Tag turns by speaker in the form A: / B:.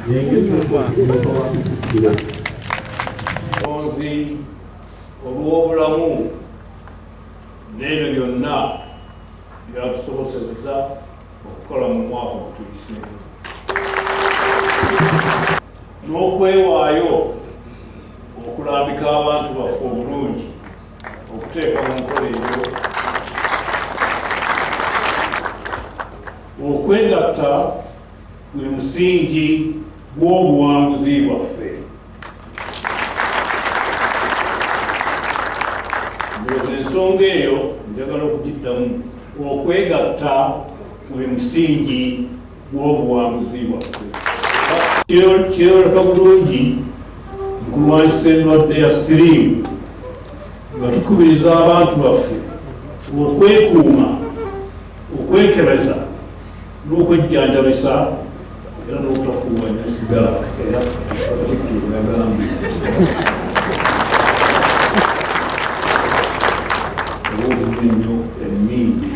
A: Katikkiro.
B: Omutonzi olw'obulamu n'ebyo byonna byatusobosezza okukola mu mwaka ogutuyise n'okwewaayo okulambika abantu baffe obulungi okuteeka mu nkola ebyo okwegatta gwe musingi gw'obuwanguzi bwaffe. Ndowooza ensonga eyo njagala okugiddamu, okwegatta gwe musingi gw'obuwanguzi bwaffe. Kyeyoleka bulungi mu kulwanyisa endwadde ya siriimu nga tukubiriza abantu baffe okwekuuma, okwekebeza n'okwejjanjabisa era n'obutafuuwa nnyo sigala, era Katikkiro bwe yagambye. Oba obunywa ennyo emmindi.